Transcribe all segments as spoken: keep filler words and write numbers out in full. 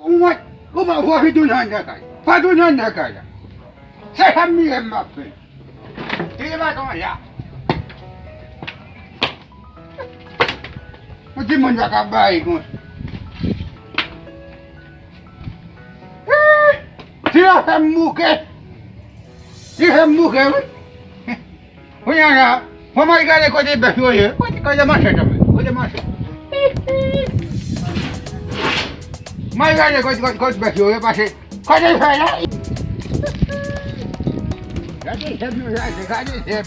Ou mwen, ou mwen, fò fi tounen anndan kay. Fò tounen anndan kay la. Se sa m vle m ap fè. Tire baton an ya. Yon timoun pa ka bay konsa. Ti la fè m bouke. Ti fè m bouke, wi. Kounye a la, fò m al gade kote bèf yo ye. Kote, kote manchèt la, kote manchèt. M al gade kote, kote, kote bèf yo ye, pase kote fè la. Gade zèb nou, gade, gade zèb.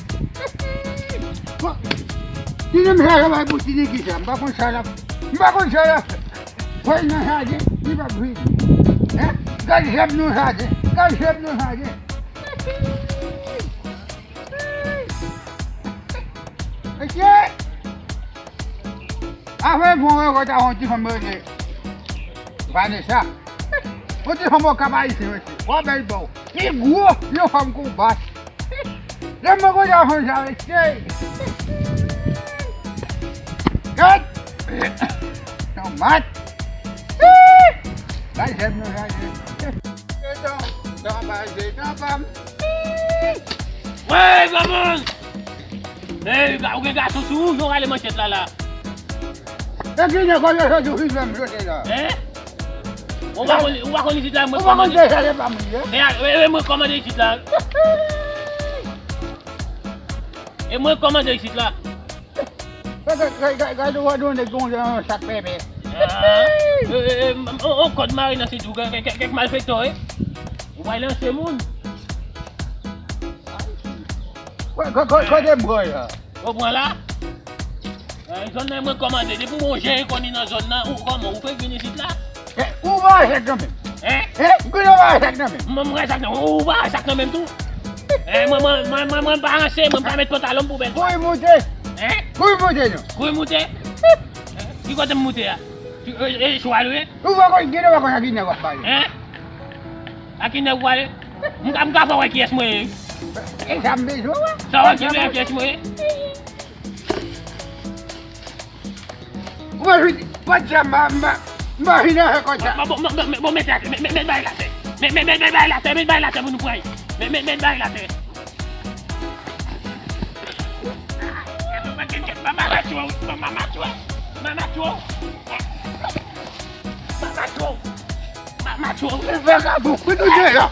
Bon, ti nonm sa, sa bay pou ti nèg ki sa, m pa konn sa la, m pa konn sa la. Fò l nan jaden, li p ap vini. Hein? Gade zèb nou jaden, gade zèb nou jaden. Mesye! Afè bon, yo konn ta yon ti fanm rele Vanessa. Yon ti fanm okap ayisyen, mesye. Wè bèl bò. Pi gwo, yon fanm kou bas. Lè mwen konn ta fanm sa, mesye. Gad! Yon mat. Bay zèb nou sa, mesye. Etan, etan, bay zèb, etan, pam. Wey, granmoun! Ey, ou gen gason sou ou, jan w rale manchèt la la. E ki nèg yo soti ou fizye m sote la? Hein? Ou pa konn, ou pa konn isit la, mwen kòmande. Ou pa konn deja se pa mwen ye? E, e, e mwen kòmande isit la. E mwen kòmande isit la. Gade, gade, gade, gade, gade, yon nèg gon nan yon sak pèpè. Ah, e, e, e, on, on kòd mare nan senti w, kè, kè, kèk malfektè, wi. Ou pral lanse moun. Wè, kò-, kò-, kote m pran la? Ou pran la? Eh, zòn nan mwen kòmande, depi w gon jen konn li nan zòn nan, ou kòman, ou fèk vin isit la? Eh, ou pa sak nan men. Hein? Eh, ou pa sak nan men. Mwen, mwen sak nan, ou pa sak nan men tou? Eh, mwen, mwen, mwen, mwen, mwen pa ranse, mwen pa met pantalon m pou bèl. Kouri moute. Hein? Kouri moute non. Kouri moute? Eh, ki kote m moute a? Ki, e, e, chwal ou ye? Ou pa konn, gen ou pa konn a ki nèg w ap pale. Hein? A ki nèg ou pale? M ka, m ka fè w wè kiyès mwen ye. E sa m bezwen wè. Sa w wè ki vle kiyès mwen ye? Ou pa vin, pa di sa, m pa, m pa, m pa vin avè kòd sa. Bon, bon, bon, bon, bon, mete atè, met, met, met bay la atè. Met, met, met, met bay la atè, met bay la atè pou nou pran. Met, met, met bay la atè. Mama tchou, mama tchou, mama tchou. Mama tchou. Mama tchou. Vagabon, kote w ye la?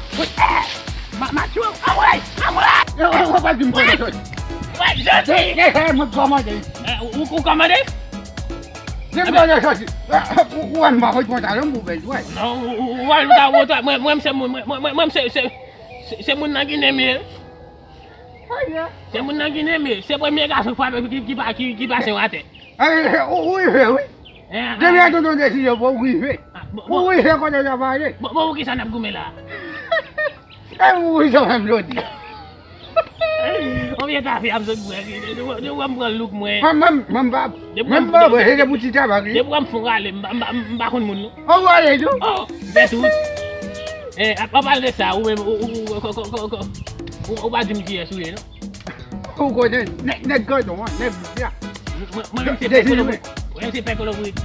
Ma-, Matyo, anmwey, anmwey! Yo, yo, yo, pa di m kote soti. Wè, jodi! Se, se, se mwen k kòmande. Eh, ou, ou kòmande? Se mwen k soti. Ou, ou wè m pa met pantalon m pou bèl, wè. Non, ou, ou, ou wè, ou ta, ou ta, mwen, mwen, se moun, mwen, mwen, mwen, mwen, se, se, se, se moun nan Ginen m ye. Se moun nan Ginen m ye. Se premye gason k frape ki, ki pa, ki, ki pase w atè. Eh, ou, ou rive, wi. Eh, depi a tonton deside pou ou rive. Ah, bon, ou rive kote w ta pale. Bon, bon, poukisa n ap goumen la? E ou rive fè m jodi. On vye kafe ap sot bwè, depi w ap pran look mwen. Mwen, mwen, mwen pa, mwen pa bwè, se de pou ti tabak, wi. Depi w ap fon rale, m pa, m pa, m pa konn moun, non. Ou rale tou? Oh, fè tout. Eh, an palan de sa, ou menm, ou, ou, ou, ou, ou, ou, ou, ou pa di m kiyès ou ye, non? Ou konnen, nèg, nèg kanton an, nèg bouch la. Mwen, mwen, mwen, se pè kolobrit. Mwen, se pè kolobrit.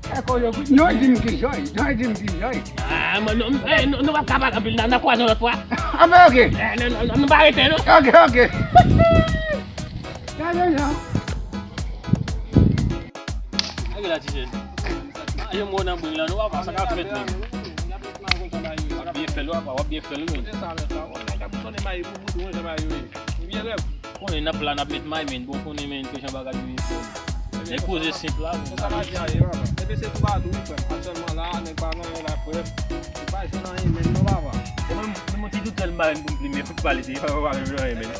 Pè kolobrit. Non, di m ki jan, non, di m ki jan. Ah, mwen, non, eh, nou, nou p ap ka pale anpil, n a, n a kwaze yon lòt fwa. Ah, ben, ok. Eh, non, non, non, nou pa rete, non. Ok, ok. Gade non. Gade la, ti jèn. Ah, yo mò nan bren lan, nou pa wè sa k ap fèt, menm. W ap byen fè l, w ap, w ap byen fè l, wi, menm. Konnen n ap la, n ap met may, men bon, konnen, men ke jan bagay yo ye, frè m. Nèg poze senp la, men. Epi se toupatou, wi, frè m. Aktyèlman la, nèg pa nan yon laprès. Ou pa jwenn anyen menm non, papa. Mwen, mwen, mwen, ti doutèl m pa menm pou m plimen, pou m pale de, pa menm nan anyen menm.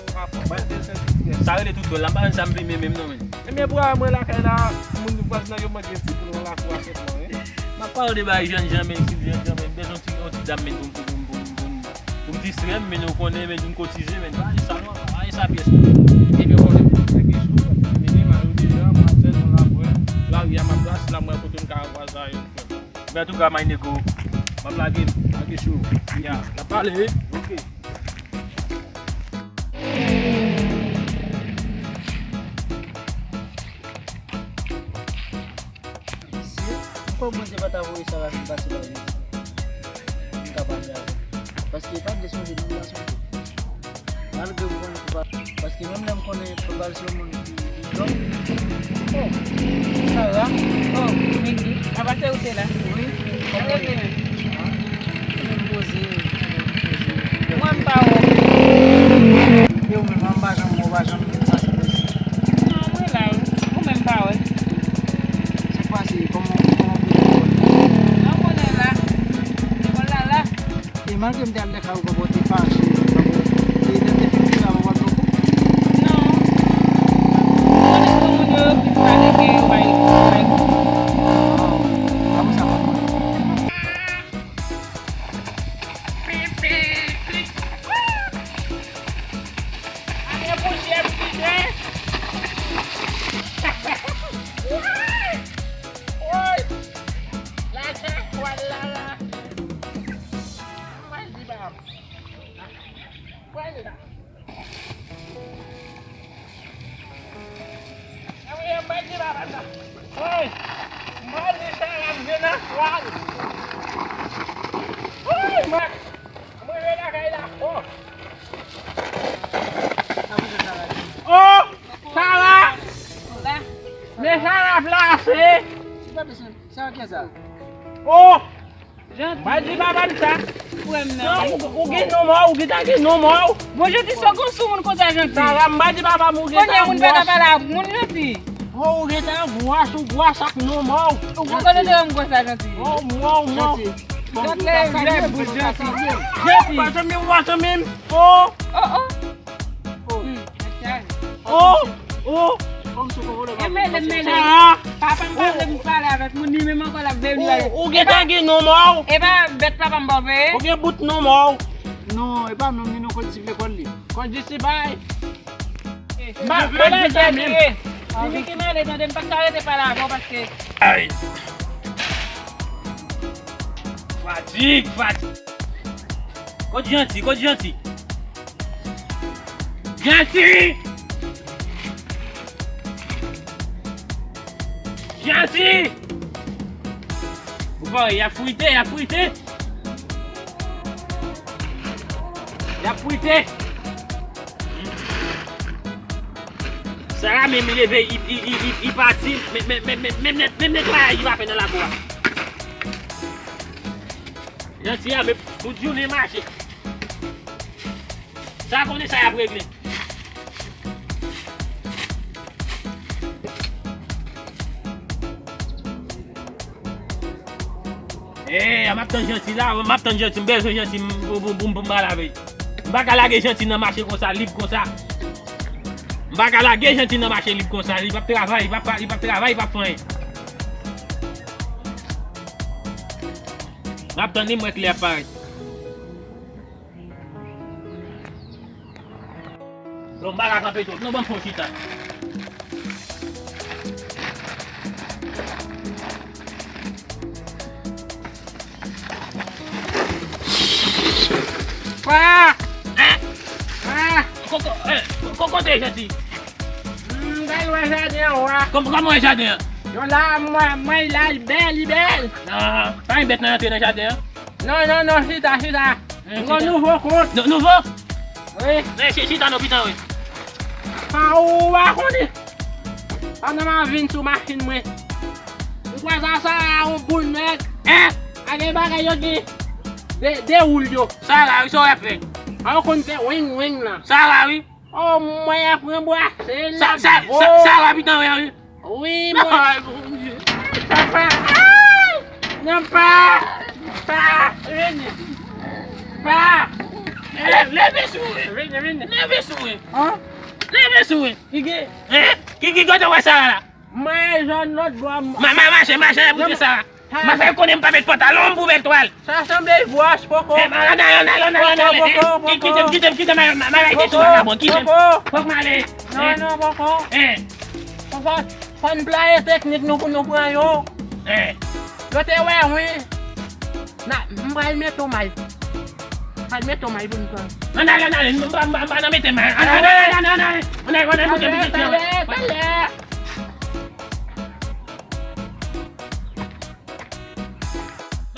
Sa rele doutèl la, m pa konn sa m plimen menm non, men. Ebyen, pou mwen lakay la, moun vwazin nan yo mande ti pou nou nan lakou a sèlman, wi. M ap pale de bagay jènjan, men, si jènjan, men, m bezwen ti, yon ti dam, men, pou m, pou m, pou m, pou m, pou m, pou m distrè m, men, ou konnen, men, pou m kotize, men, pa ale sa non, pa ale sa pyès non. Ebyen, konnen, men, gen jou, men, men, m ale deja, m ap fè nan laprès, lari a m ap plas, la, mwen, kote m ka vwazen yo. Men antouka, my nego, m ap lage m. Lage cho. Ya, n ap pale, wi. Ok. Mesye, Fò Bondye pa ta voye Sara vin pase la wi. M ka pale avè l. Paske pa de sonje nan plas mwen. Malgre m konnen papa, paske menm lè m konnen papa l se yon moun ki, ki dòm. Oh, Sara. Oh, Wendy. Apa se ou te la? Wi. Kòman w ye? Mwen poze, mwen poze. Mwen m pa wè w. E ou menm, an m pa janm wè w, pa janm pase pou isit. Non, mwen la wi. Ou menm pa wè. Sa k pase? Kòman, kòman pou ou? An konnen la. Lekòl la la. E malgre m te al nan kay ou, papa w te fache, papa w te, lè m te fin rive la, papa w te pran kou? Non. Konnen granmoun yo ki pale ke yo bay, bay kou. Oh, pa konsa, papa. Pipi, pipi. Ane pou jèm ti jen. Woy! Woy! Lajan pwal la la. Mwen di ba. Mwen di ba. Mwen di ba, ba sa. Woy! Mwen di sa la vin nan pwal. Woy! Mwen, mwen lakay la. Oh! Oh! Sara! Men Sara plase! Oh! Janti. M pa di papa m sa. Frè m nan. Non, ou, ou gen non mò, ou gentan gen non mò. Bon, Janti, sa w gon sou moun konsa, Janti? Sara, m pa di papa m ou gentan gwòs. Kounye a moun pa ta pale ak moun, Janti. Oh, ou gentan gwòs, ou gwòs ak non mò. Ou konnen de m konsa, Janti. Oh, mò, mò. Janti. Janti, lè bout, Janti. Janti. Ou pa janm wè zanmi m. Oh. Oh, oh. Oh, oh. Kòm sou konvole. E mele, mele. Papa m pa vle m pale avèk moun, li menm ankò l ap vle vin pale. Ou, ou gentan gen non mò. E pa bèt papa m pa vle. Ou gen bout non mò. Non, e pa non, li non kondisip lekòl li. Kondisip bay. Ma, ma, ma, ma, menm. Fini ki mele, tande, m pa ka rete pale avè w paske. Ay. Fatig, fatig. Kote Janti, kote Janti? Janti! Janti! Ou pa wè, y ap frite, y ap frite. Y ap frite. Sara menm leve, li, li, li, li, li pati, men, men, men, men, menm nèt, menm netwayaj li pa fè nan lakou a. Janti a, men tout jounen mache. Sa konnen sa y ap regle. Ey, m ap tann Janti la, m ap tann Janti, m bezwen Janti, m, pou, pou, pou, pou m pale avè l. M pa ka lage Janti nan mache konsa, lib konsa. M pa ka lage Janti nan mache lib konsa, li p ap travay, li p ap, li p ap travay, li p ap fè anyen. M ap tann li, m wè kilè l ap parèt. Non, m pa ka kanpe twòp. Non, ban m fè yon chita. Pa! Hein? Pa! Ko-, ko-, eh, ko-, kote Janti? M t al wè jaden an, wa. Kòm-, kòman wè jaden an? Yo la, mwen, mwen, la, li bèl, li bèl. Non, pa gen bèt nan antre nan jaden an? Non, non, non, chita, chita. M gon nouvo kont. Nou-, nouvo? Wi. Men, chi-, chita non, pitan, wi. A, ou pa konnen. Pandan m ap vin sou machin mwen, m kwaze a Sara, yon boul nèg. Hein? A gen bagay yo gen de, de woul yo. Sara, wi, sa w ap fè? A, ou konn fè weng, weng la. Sara, wi. Oh, mwen ap ranbwase l. Sa, sa, sa, sa w ap itan wè, wi. Wi, mwen. Ay, Bondye. Papa. Ay! Non, pa. Pa. Vini. Pa. Lè-, leve sou mwen. Vini, vini. Leve sou mwen. Hein? Leve sou mwen. Ki gen? Hein? Ki, ki kote w wè Sara la? Mwen jwenn lòt bò. Ma, ma, mache, mache, montre Sara. M ap fè yo konnen m pa met pantalon m pou bèl twal. Sa sanble vwòch, poko. Eh, ann ale, ann ale, ann ale, ann ale. Poko, poko, poko. Kite m, kite m, kite m, ma, ma, ma, kite m, vagabon, kite m. Poko. Fòk m ale. Non, non, poko. Eh. Poko, fò n playe teknik nou pou nou pran yo. Eh. Yo te wè, wi. Na, m pral mete w may. M pral mete w may pou n pran. Ann ale, ann ale, m pa, m pa, m pa nan mete may. Ann ale, ann ale, ann ale, ann ale. Ann ale, ann ale, mete pitit lan. Talè, talè, talè.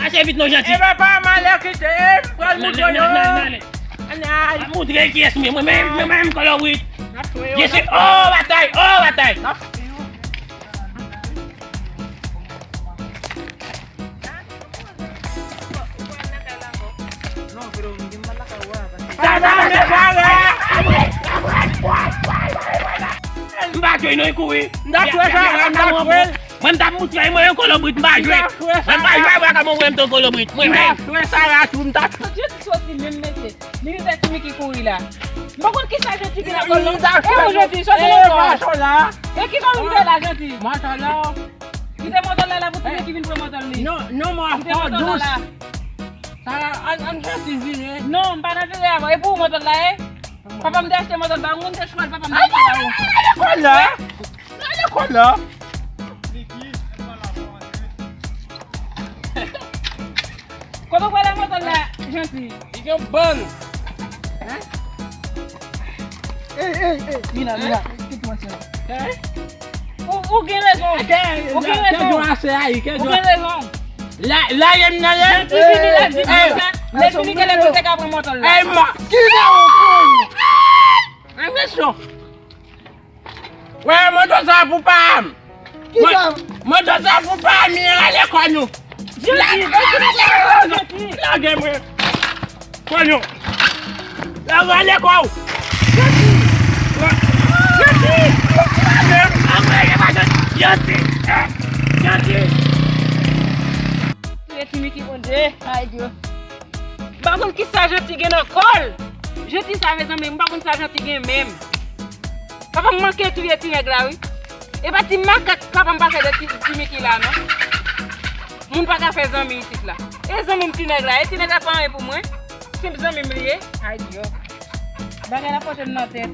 Mache vit non, Janti. E papa, m ale kite, e, m pral moutre yo. Anay. M moutre kiyès mwen, mwen menm, mwen menm, kolobrit. N ap touye yo. Jesi, oh, batay, oh, batay. N ap touye yo. M pa jwe non, li kouri. M ta jwe sa, m ta jwe. Mwen, m t ap moutre mwen yon kolobrit, m pa jwe. Mwen, m pa jwe avè kòman mwen, m t yon kolobrit. Mwen menm. M ta jwe sa la tou, m ta. Jodi soti menm, mesye. Li vin fè Timiky kouri la. M pa konn kisa Jodi gen nan kò l non. E ou Jodi, soti nan kò. E ki kò w vin fè la, Jodi? Kite mòtò l la la pou Timiky vin pran mòtò l li. Non, non, mwen. Kite mòtò l la la. Sa la, an, an fè ti vire. Non, m pa nan vire avè w. E pou ou mòtò l la ye? Papa m te achte mòtò l ba ou, m te chwazi papa m te achte ba ou. Nan lekòl la. Nan lekòl la. Kote w pral ak mòtò l la, Janti? Li gen bann. Hein? Ey, ey, ey, Mina, Mina, kite mwen, cheri. Hein? Ou, ou gen rezon. Ou gen rezon. Ou gen rezon. La, la, ye m nan ye. Janti vini la, di konsa. Lè fini, gen lè pou te ka pran mòtò l la. Ey, ma, ki nan ou kouri? An mesye. Wè, mòtò sa pou pa m. Ki sa? Mòtò sa pou pa m, li ale kò nou. Lage mwen. Kò nou. Lage ale kò w. Jodi. Jodi. Jodi. Jodi. Touye Timiky, Bondye. Ay, Dye. M pa konn kisa Jodi gen nan kò l. Jodi sa, mezanmi, m pa konn sa Jodi gen menm. Papa m manke touye ti nèg la, wi. E pa ti makak papa m pa fè de ti, Timiky la, non. Moun pa ka fè zanmi isit la. E zanmi m ti nèg la, e ti nèg la pa anyen pou mwen. Senp zanmi m li ye. Ay, Dye. Bagay la pote m nan tèt.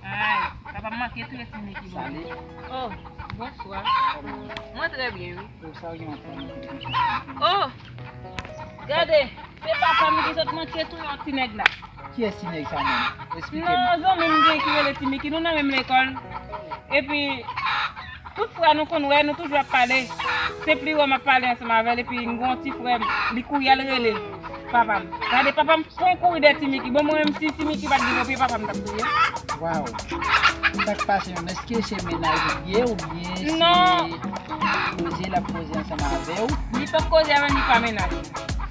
Ay, papa m manke touye Timiky, bon. Salut. Oh, bonswa. Kòman? Mwen trè byen, wi. Pou sa w gen yon fanmi ki te gen fanmi. Oh, gade, se papa m ki sot manke touye yon ti nèg la. Kiyès ti nèg sa menm? Esplike m. Non, zanmi m gen ki rele Timiky, nou nan menm lekòl. Epi, tout fwa nou konn wè, nou toujou ap pale. Se pli wè m ap pale ansanm avè l, epi m gen yon ti frè m, li kouri al rele papa m. Gade, papa m fon kouri dèyè Timiky. Bon, mwen menm, si Timiky pa t gen bòpye, papa m t ap touye. Waw. Sa k pase menm? Èske se mennaj ou ye oubyen se koze l ap koze ansanm avè w? Li p ap koze avè m, li pa mennaj.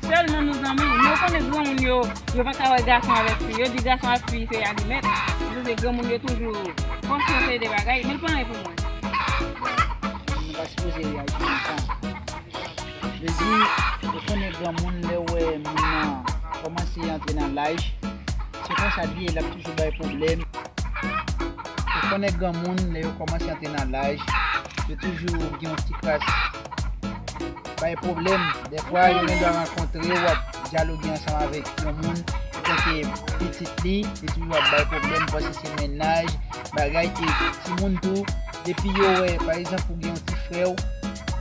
Sèlman nou zanmi. Men w konnen granmoun yo, yo pa ka wè gason avèk fi. Yo di gason ak fi se alimèt. Yo se granmoun yo toujou konsante de bagay. Men l pa anyen pou mwen. Nou pa sipoze reyaji konsa. Vle di, ou konnen granmoun, lè w wè moun nan kòmanse antre nan laj, se konsa l ye, l ap toujou bay pwoblèm. Ou konnen granmoun, lè yo kòmanse antre nan laj, yo toujou gen yon ti kras bay pwoblèm. Dèfwa, yo gendwa rankontre w, w ap dyaloge ansanm avèk yon moun, otanke pitit li, li toujou ap bay pwoblèm, paske se mennaj, bagay, e timoun tou, depi yo wè, pa egzanp, ou gen yon ti frè w,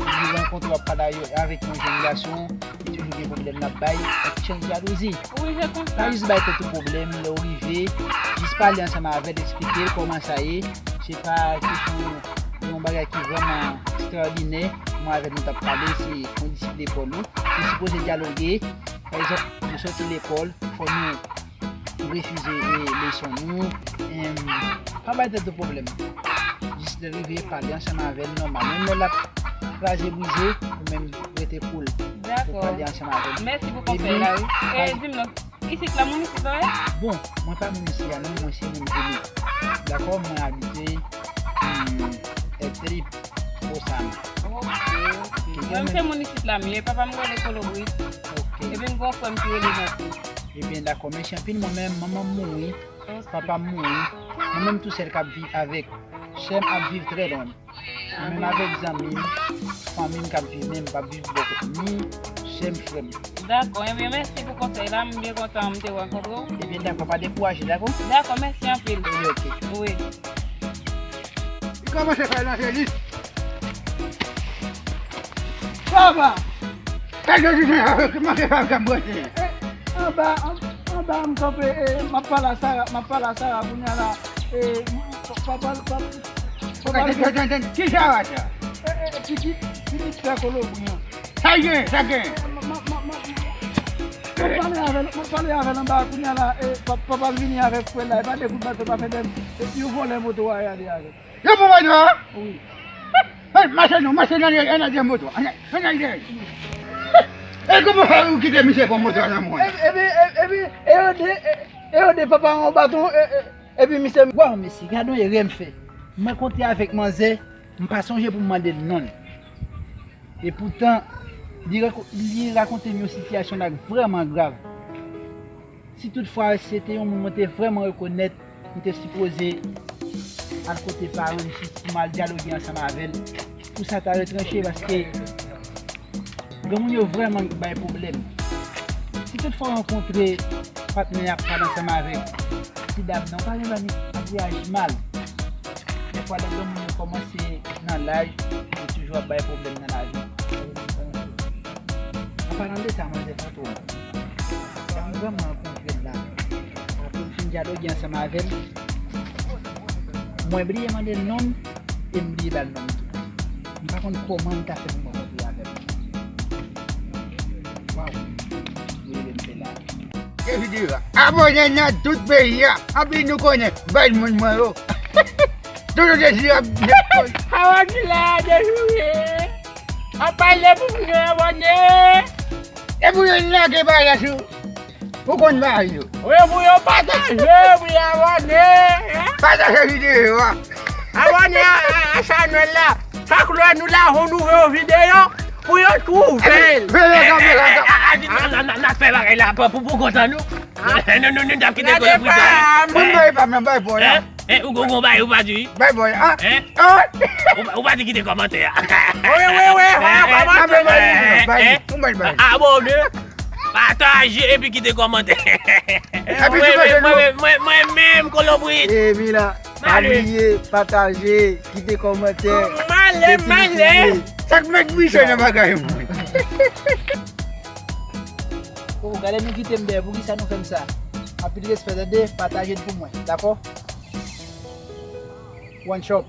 li rankontre w ap pale avèk yon jèn gason, li toujou gen pwoblèm l ap bay, yon ti jan jalouzi. Wi, se konsa. Pa jis bay tèt ou pwoblèm, lè w rive, jis pale ansanm avè l, eksplike l kòman sa ye. Se pa kesyon yon bagay ki vrèman ekstraòdinè. Mwen avè l nou t ap pale, se kondisip lekòl ou. Ou sipoze dyaloge. Pa egzanp, nou soti lekòl, fò nou refize, e, leson nou. Em, pa bay tèt ou pwoblèm. Jis rive pale ansanm avè l nòmal. Menm lè l ap kraze brize, ou menm rete cool. Dakò. Ou pale ansanm avè l. Mèsi pou konsèy la, wi. E, di m non, isit la, moun isit la, wi? Bon, mwen pa moun isit la, non, mwen se moun vini. Dakò, mwen abite, hmm, Èdfilip, Osama. Ok, ok. Mwen, se moun isit la, m ye. Papa m rele Kolobrit. Ok. Epi m gen yon frè m ki rele Janti. Ebyen, dakò. Mèsi anpil. Mwen menm, manman m mouri. Ok. Papa m mouri. Mwen menm tou sèl k ap viv avèk sè m ap viv trè lwen. Mwen menm avèk zanmi m, fanmi m k ap viv, men m p ap viv bò kot ni sè m, frè m. Dakò, ebyen, mèsi pou konsèy la, m byen kontan m te rankontre w. Ebyen, dakò, pa dekouraje, dakò? Dakò, mèsi anpil. Ebyen, ok. Wi. Li kòmanse fè evanjelis. Papa! Kèk jou, kòmanse fè m branche. Anba, an-, anba, m kanpe, e, m ap pale a Sara, m ap pale a Sara kounye a la, e, pa, pa, pa, pa, pa, pa, ki Sara sa? E, e, Pitit, pitit frè Kolobri an. Sa gen, sa gen. M ap pale avè l, m ap pale avè l anba a kounye a la, e, pa, papa l vini avèk frè l la, e pa de kout baton pa fè dèm, e, yo vòlè moto a y ale avè l. Yo pran moto a? Wi. Hey, mache nou, mache nan, nan, nan moto a, nan, nan, nan. E kòman fè ou kite misye pran moto a nan men w? Epi, epi, epi, e yo de, e, e yo de papa an baton, e, e, epi misye. Waw, mesye, gade yon erè m fè. M rankontre avèk manzè, m pa sonje pou m mande l non l. Epoutan, li rako-, li rakonte m yon sitiyasyon la k vrèman grav. Si toutfwa se te yon moun mwen te vrèman rekonèt, m te sipoze al kote paran l jis pou m al dyaloge ansanm avè l, pou sa ta retranche, paske granmoun yo vrèman bay pwoblèm. Si toutfwa w rankontre patnè ap pale ansanm avèk ti dam nan, w pa gen zanmi ap reyaji mal. Dèfwa lè granmoun yo kòmanse nan laj, yo toujou ap bay pwoblèm nan lavi. An palan de sa, manzè Fantòm, sa m vrèman rankontre l la. Apre m fin dyaloge ansanm avè l, mwen bliye mande l non m e m bliye ba l non m tou. M pa konn kòman m ta fè pou m rankontre avè l. Waw, mwen rele m fè la. Te videyo a. Abòne nan tout peyi a. Anpil nou konnen bèl moun mwen yo. Toujou te di ap. Abòne la, dejoure. Ap pale pou moun yo abòne. E pou yo lage bagay sou. Ou konn bagay yo. Wi, pou yo pataje, pou yo abòne. Pataje videyo a. Abòne a, a, a chanèl la. Chak lè nou la, yon nouvo videyo pou yo twouve l. Veye kanpe la. N ap fè bagay la pou, pou, pou kontan nou. Nou, nou, nou, nou t ap kite Kolobri. Mwen bay pa, mwen bay boy la. Hein? Hein? Ou gon, gon bay, ou pa di. Bay boy. Ah. Hein? Ah. Ou, ou pa di kite kòmantè a. Wi, wi, wi. Hein? Kòmantè. Bay, bay. Hein? Ou bay, bay. Abòne, pataje epi kite kòmantè. Epi mwen, mwen, mwen, mwen, mwen menm, Kolobrit. E Mila, pa bliye pataje, kite kòmantè. Male, male. Sa k mèt bouche nan bagay mwen. Oh, gade nou kite m dèyè, poukisa nou fè m sa? Anpil respè, tande, pataje l pou mwen, dakò? One shot.